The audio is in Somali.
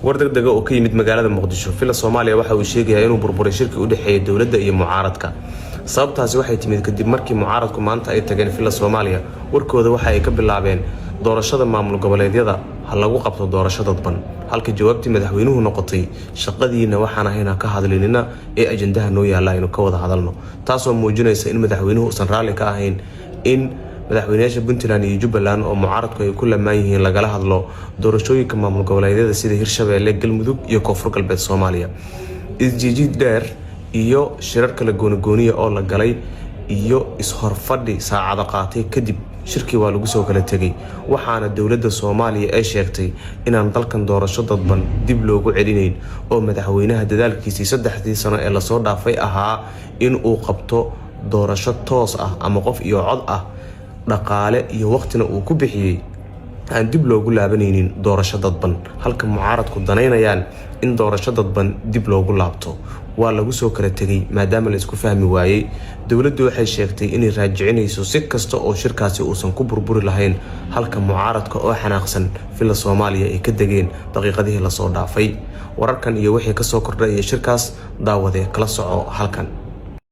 War degdega oo ka yimid magaalada Muqdisho, Villa Soomaaliya, waxa uu sheegayaa inuu burburay shirkii u dhexeeyay dowladda iyo mucaaradka. Sababtaasi waxay timid kadib markii mucaaradku maanta ay tageen Villa Soomaaliya. Warkooda waxa ay ka bilaabeen doorashada maamul goboleedyada ha lagu qabto doorasho dadban, halka jawaabtii madaxweynuhu noqotay: "Shaqadiina waxaan ahayna ka hadlinina ee ajandaha noo yaalla aynu ka wada hadalno," taasoo muujinaysa in madaxweynuhu uusan raalli ka ahayn in madaxweynayaasha Puntland iyo Jubbaland oo mucaaradku ay ku lamaan yihiin lagala hadlo doorashooyinka maamul goboleedyada sida Hirshabeelle, Galmudug iyo Koonfur Galbeed Soomaaliya. Isjiijiid dheer iyo shirar kala goonigooniya oo la galay iyo is-horfadhi saacado qaatay kadib, shirkii waa lagu soo kala tegay, waxaana dowladda Soomaaliya ay sheegtay inaan dalkan doorasho dadban dib loogu celinayn oo madaxweynaha dadaalkiisii 3dii sano ee lasoo dhaafay ahaa in uu qabto doorasho toos ah ama qof iyo cod ah, dhaqaale iyo waqtina uu ku bixiyey, aan dib loogu laabanaynin doorasho dadban, halka mucaaradku danaynayaan in doorasho dadban dib loogu laabto. Waa lagu soo kala tegay maadaama la isku fahmi waayey. Dowladdu waxay sheegtay inay raajicinayso si kasta oo shirkaasi uusan ku burburi lahayn, halka mucaaradka oo xanaaqsan Villa Soomaaliya ay ka degeen daqiiqadihii lasoo dhaafay. Wararkan iyo wixii kasoo kordhay iyo shirkaas, daawadee, kala soco halkan.